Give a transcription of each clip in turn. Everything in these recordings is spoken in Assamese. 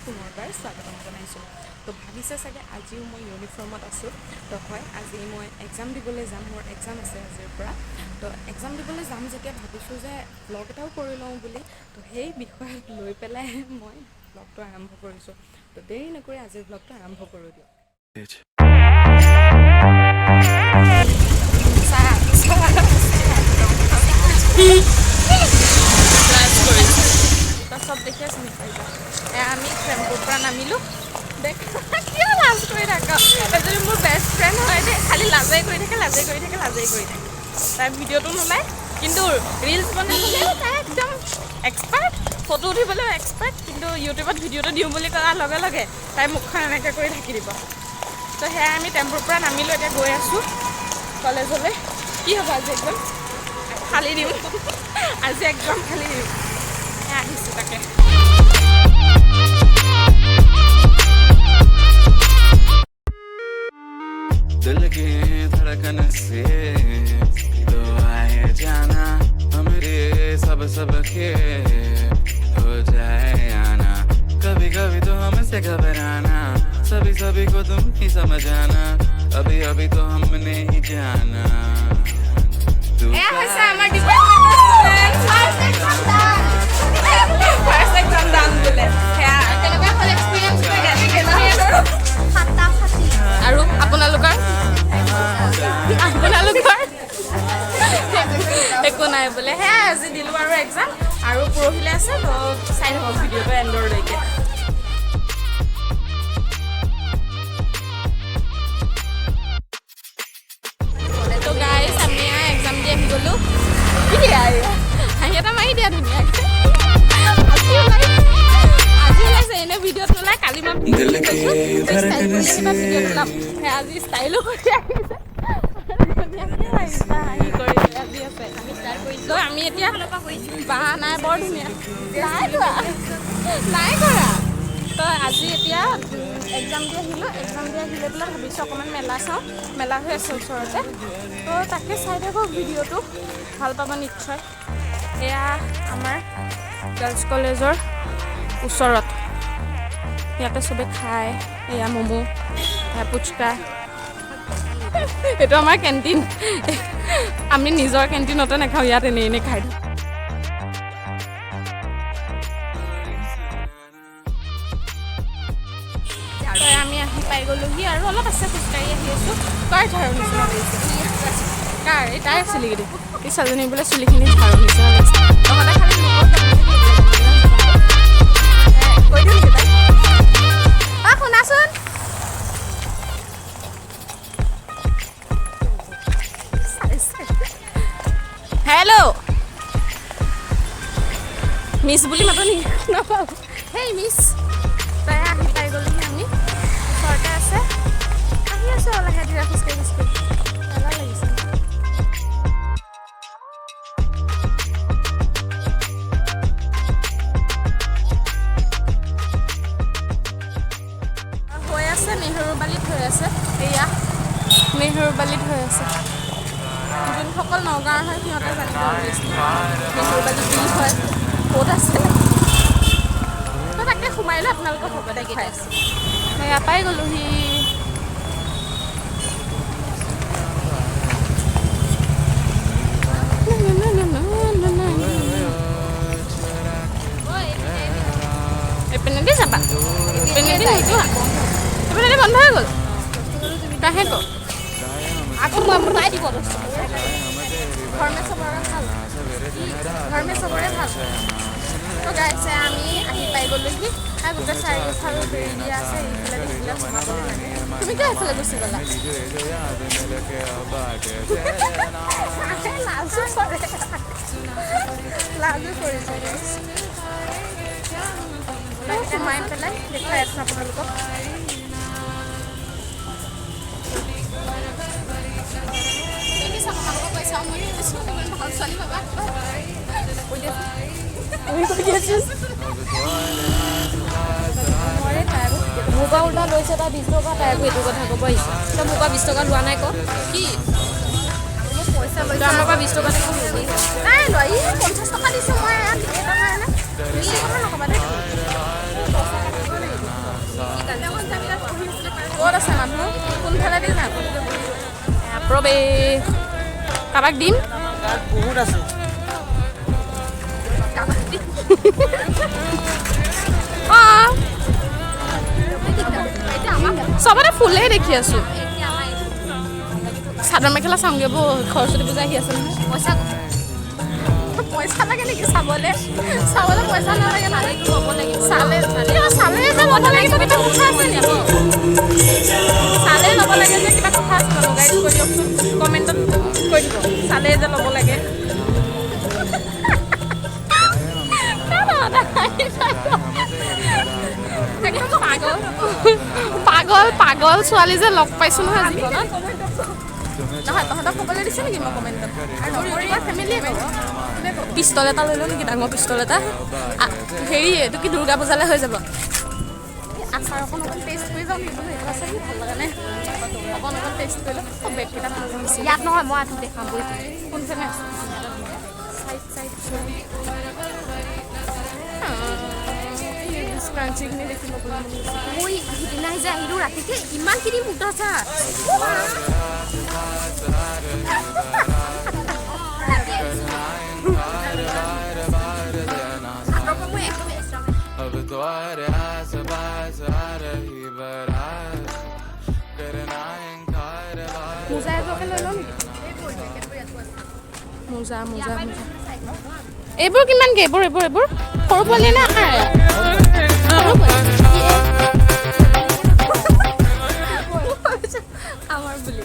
পুনৰবাৰ স্বাগতম জনাইছোঁ। তো ভাবিছে চাগে আজিও মই ইউনিফৰ্মত আছোঁ। তো হয়, আজি মই এক্সাম দিবলৈ যাম। মোৰ এক্সাম আছে আজিৰ পৰা। তো এক্সাম দিবলৈ যাম যেতিয়া ভাবিছোঁ যে ব্লগ এটাও কৰি লওঁ বুলি। তো সেই বিষয়ত লৈ পেলাই মই ব্লগটো আৰম্ভ কৰিছোঁ। তো দেৰি নকৰি আজিৰ ব্লগটো আৰম্ভ কৰোঁ দিয়ক। চাহ চাহ। ক্লাছ কৰিছোঁ তো চব দেখিয়ে চিনি পাই যাওঁ। এয়া আমি টেম্পুৰ পৰা নামিলোঁ। দেখ, কিয় লাজ কৰি থাক? এজনী মোৰ বেষ্ট ফ্ৰেণ্ড হয় দেই, খালি লাজেই কৰি থাকে, লাজেই কৰি থাকে, লাজেই কৰি থাকে। তাই ভিডিঅ'টো নোলায়, কিন্তু ৰিলচ বনাবলৈও তাই একদম এক্সপাৰ্ট, ফটো উঠিবলৈও এক্সপাৰ্ট। কিন্তু ইউটিউবত ভিডিঅ'টো দিওঁ বুলি কোৱাৰ লগে লগে তাই মুখখন এনেকৈ কৰি থাকি দিব। তো সেয়া আমি টেম্পুৰ পৰা নামিলোঁ, এতিয়া গৈ আছোঁ কলেজলৈ। কি হ'ব আজি? একদম ফালি দিম আজি, একদম ফালি দিম। এয়া আহিছোঁ তাকে। दिल की धड़कन से तो आए जाना, हमरे सब सब के हो जाए आना। कभी कभी तो हमसे घबराना, सभी सभी को तुम ही समझ आना। अभी अभी तो हमने ही जाना तू। এয়া হৈছে আমাৰ ডিপাৰ্টমেণ্টৰ ষ্টুডেণ্ট। ফাৰ্ষ্ট এক্সাম ডান বোলে। সেয়া কেনেকুৱা হ'ল এক্সপিৰিয়েঞ্চ? আৰু আপোনালোকৰ একো নাই বোলে। সেয়া আজি দিলোঁ আৰু এক্সাম আৰু পৰহিলৈ আছে। তো চাই থাকক ভিডিঅ'টো এণ্ডৰলৈকে। তো গাইজ, আমি এক্সাম দি আহি গ'লোঁ। কি দিয়া, হাঁহি এটা মাৰি দিয়া ধুনীয়াকৈ। আজি ওলাই, আজি ওলাইছে। এনে ভিডিঅ'ত নোলাই। কালি মই दिल की धड़कन से ভিডিঅ'ত ওলাম। সেয়া আজি ষ্টাইলো কৰি আহিছে, ধুনীয়াকৈ আহিছে, হাঁহি কৰি আজি আছে। তো আমি এতিয়া বাঁহ নাই, বৰ ধুনীয়া। নাই যোৱা, নাই কৰা। তো আজি এতিয়া এক্সাম দি আহিলোঁ। এক্সাম দি আহি লৈ পেলাই ভাবিছোঁ অকণমান মেলা চাওঁ। মেলা হৈ আছে ওচৰতে। তো তাকে চাই থাকক ভিডিঅ'টো, ভাল পাব নিশ্চয়। এয়া আমাৰ গাৰ্লছ কলেজৰ ওচৰত, ইয়াতে চবে খায়। এয়া ম'ম', এয়া পুচকা। এইটো আমাৰ কেণ্টিন। আমি নিজৰ কেণ্টিনতে নাখাওঁ, ইয়াত এনেই এনেই খাই দিওঁ। তো আমি আহি পাই গ'লোহি আৰু অলপ আছে, খোজকাঢ়ি আহি আছোঁ। কাৰ ঝাৰু নিচিনা লাগিছে? কাৰ? এই তাইৰ চুলিকেইটি। এই ছোৱালীজনী বোলে চুলিখিনি ঝাৰু নিচিনা লাগিছে। তহঁতে খালি লোকৰ কৈ দিওঁ নেকি তাইক? অ শুনাচোন, হেল্ল' মিছ বুলি মাতো নেকি? নাপাওঁ। হেই মিছ। তাই আহি পাই গ'লোহি আমি। ওচৰতে আছে। আহি আছোঁ আৰু লাহে ধীৰে খোজকাঢ়ি খোজকাঢ়ি। এলাহ লাগিছে। হৈ আছে, নেহেৰুবালিত হৈ আছে। এয়া নেহেৰুবালিত হৈ আছে। যোনসকল নগাঁৱৰ হয়, সিহঁতে জানিব অভিয়াছলি নেহেৰুবালি কি হয়, ক'ত আছে। তো তাকে সোমাই লৈ আপোনালোকক হ'ব দেখুৱাই আছোঁ। এয়া পাই গ'লোহি। এইপিনেদি যাবা? এইপিনেদি নোযোৱা? এইপিনেদি বন্ধ হৈ গ'ল। কাহে ক আকৌ মই দিব। घर में सबৰে ভাল, घर में सबৰে ভাল। তো গাইছে, আমি আহি পাই গ'লোহি। আৰু গোটেই চাৰিওফালে বেৰি দিয়া আছে। এইফালে এইফালে সোমাবলৈ লাগে। তুমি কিয় এইফালে গুচি গ'লা? লাজো কৰে, লাজো কৰিছে। তো সোমাই পেলাই দেখুৱাই আছোঁ আপোনালোকক। দেখিছা, তোমালোকক পইচাও মই দিছোঁ। ইমান ভাল ছোৱালী পাবা। কৈ দিয়াচোন, তুমি কৈ দিয়াচোন। মোৰ পৰা উল্টা লৈছে তাই 20 টকা। তাই আকৌ এইটো কথা ক'ব আহিছে। তই মোৰ পৰা 20 টকা লোৱা নাই ক। কি পইচা তই আমাৰ পৰা 20 টকা দেখোন ল'লি? নাই লোৱা। ই 50 টকা দিছোঁ মই এটা কাৰণে। বেছি কথা নক'বা দেই তুমি। পইচা কাটিব লাগিব। আছে মানুহ, কোনফালেদি যাম? প্ৰৱেশ কাৰোবাক দিম, বহুত আছে। অঁ, চবতে ফুলেই দেখি আছো। চাদৰ মেখেলা চাওঁগে বৌ, সৰস্বতী পূজা আহি আছে নহয়। পইচা পইচা লাগে নেকি চাবলৈ? চাবলৈ পইচা নালাগে নহয়। ল'ব লাগিব চালে, চালে যে ল'ব লাগিব কিবা কথা আছে নেকি? চালে ল'ব লাগে যে কিবা কথা আছে জানো? গাইজ কৈ দিয়কচোন, কমেণ্টত কৈ দিব চালে যে ল'ব লাগে। একদম পাগল পাগল পাগল ছোৱালী যে লগ পাইছোঁ নহয় জীৱনত। নহয়, তহঁতক ক'বলৈ দিছে নেকি মই কমেণ্টত? আৰু ফেমিলিয়ে ক'ব। পিষ্টল এটা লৈ লওঁ নেকি, ডাঙৰ পিষ্টল এটা? হেৰি, এইটো কি দুৰ্গা পূজালৈ হৈ যাব। আচাৰ অকণ অকণ টেষ্ট কৰি যাওঁ নেকি? এইটো আচাৰ কি ভাল লগা নাই, অকণ অকণ টেষ্ট কৰি লওঁ। অ, বেগকেইটা ভাল লাগিছে। ইয়াত নহয়, মই আঠু দেখাম বৈ। কোনফালে আছে? চাইড চাইড স্ক্ৰাঞ্চিখিনি দেখি ল'বলৈ মন গৈছে। মই সিদিনা যে আহিলোঁ ৰাতিকে, ইমানখিনি মুদ্ৰা চা। अब द्वार आस पास आ रही बारात करना इनकार बार মোজা এযোৰকে লৈ লওঁ নেকি? মোজা মোজা মোজা এইবোৰ কিমানকে? এইবোৰ এইবোৰ এইবোৰ সৰু পোৱালি নে আমাৰ সৰু পোৱালি? আমাৰ বুলি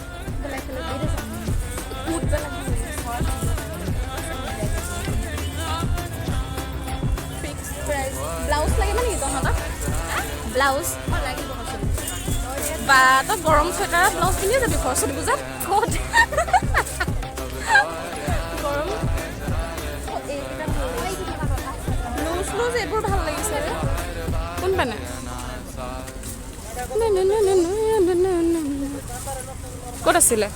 ব্লাউজ লাগিব নেকি তহঁতক? ব্লাউজ লাগিব বা তই গৰম চুৱেটাৰ ব্লাউজ পিন্ধি যাবি সৰস্বতী পূজাত? ক'ত গৰম লুজ লুজ এইবোৰ ভাল লাগিছে ৰে। কোন পানে? ক'ত আছিলে?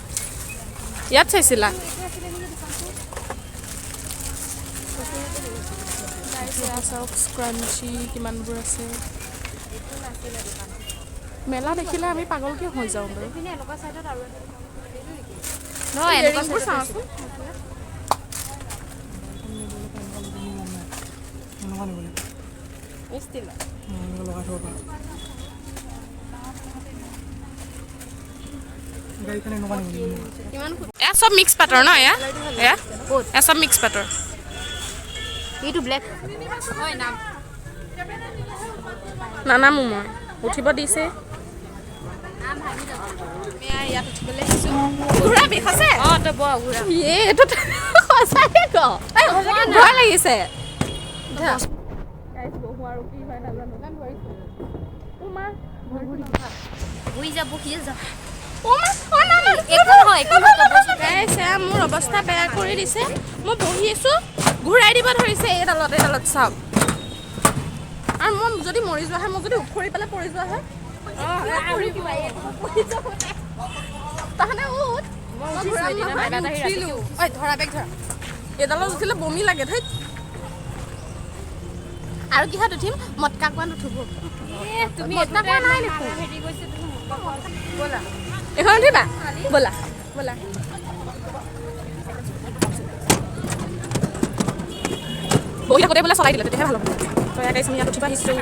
ইয়াত চাইছিলা? চাওক স্ক্ৰাঞ্চি কিমানবোৰ আছে। মেলা দেখিলে আমি পাগল কিয় হৈ যাওঁ বাৰু? নহয়, এনেকুৱা ইয়েৰিংবোৰ চাওঁচোন। এনেকুৱা নিব লাগিব, এনেকুৱা লগাই থ'ব পাৰা। গাড়ীখন এনেকুৱা নিব লাগিব। এয়া চব মিক্স পাটৰ ন? এয়া এয়া এয়া চব মিক্স পাটৰ। এইটো ব্লেক হয় নাম। নানামো মই, উঠিব দিছে। ইয়াত উঠিবলৈ আহিছোঁ। ঘূৰা বিষ আছে? অঁ, তই বৰ ঘূৰা। এইটো সঁচাকে ক, ভয় লাগিছে। বহি যা, বহি যা। একো নহয়, একো নহয়। মোৰ অৱস্থা বেয়া কৰি দিছে। মই বহি আছোঁ, ঘূৰাই দিব ধৰিছে এইডালত এইডালত চাওক। আৰু মই যদি মৰি যোৱা হয়, মই যদি উফৰি পেলাই পৰি যোৱা হয়, তাহাঁতে উঠ। ঐ ধৰা বেগ ধৰা, এইডালত উঠিলে বমি লাগে ধেইত। আৰু কিহত উঠিম? মটকা কোৱাত উঠিব। মটকা কোৱা নাই দেখোন। এইখন উঠিবা? ব'লা ব'লা। বহি থাকোঁতে বোলে চলাই দিলে তেতিয়াহে ভাল হ'ব। তই গাইছ, আমি ইয়াত উঠিব আহিছোঁ।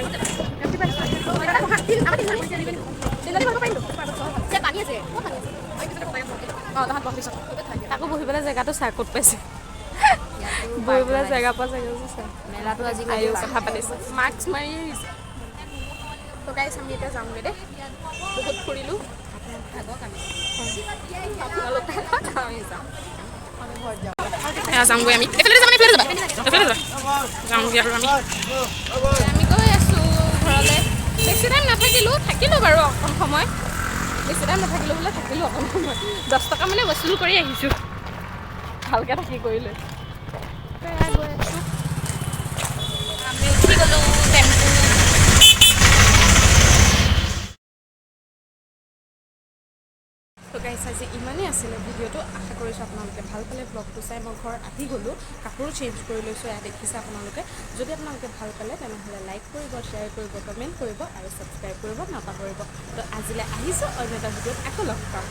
তাকো বহিবলৈ জেগাটো চাই ক'ত পাইছে, বহিবলৈ জেগা পোৱা জেগাটো চাই। মেলাটো আজিকালি আয়ো কথা পাতিছে, মাস্ক মাৰি আহিছে। তো গাইছ, আমি এতিয়া যামগৈ দেই, বহুত ফুৰিলোঁ। আপোনালোক থাকক, আমি যাওঁ। যামগৈ আমি। এইফালে যাবা, এইফালে যাবা, এইফালে যাবা। যামগৈ আৰু আমি। আমি গৈ আছোঁ ঘৰলৈ। বেছি টাইম নাথাকিলোঁ, থাকিলোঁ বাৰু অকণ সময়। বেছি টাইম নাথাকিলোঁ বোলে, থাকিলোঁ অকণ সময়। 10 টকা মানে বচুল কৰি আহিছোঁ, ভালকৈ থাকি কৰি লৈ। গৈ আছোঁ আমি, উঠি গ'লোঁ টেম্পু। তো গাইছ, আজি ইমানেই আছিলে ভিডিঅ'টো। আশা কৰিছোঁ আপোনালোকে ভাল পালে ব্লগটো চাই। মই ঘৰ আহি গ'লোঁ, কাপোৰো চেঞ্জ কৰি লৈছোঁ, এয়া দেখিছে আপোনালোকে। যদি আপোনালোকে ভাল পালে, তেনেহ'লে লাইক কৰিব, শ্বেয়াৰ কৰিব, কমেণ্ট কৰিব আৰু ছাবস্ক্ৰাইব কৰিব নাপাহৰিব। তো আজিলৈ আহিছোঁ, অন্য এটা ভিডিঅ'ত আকৌ লগ পাম।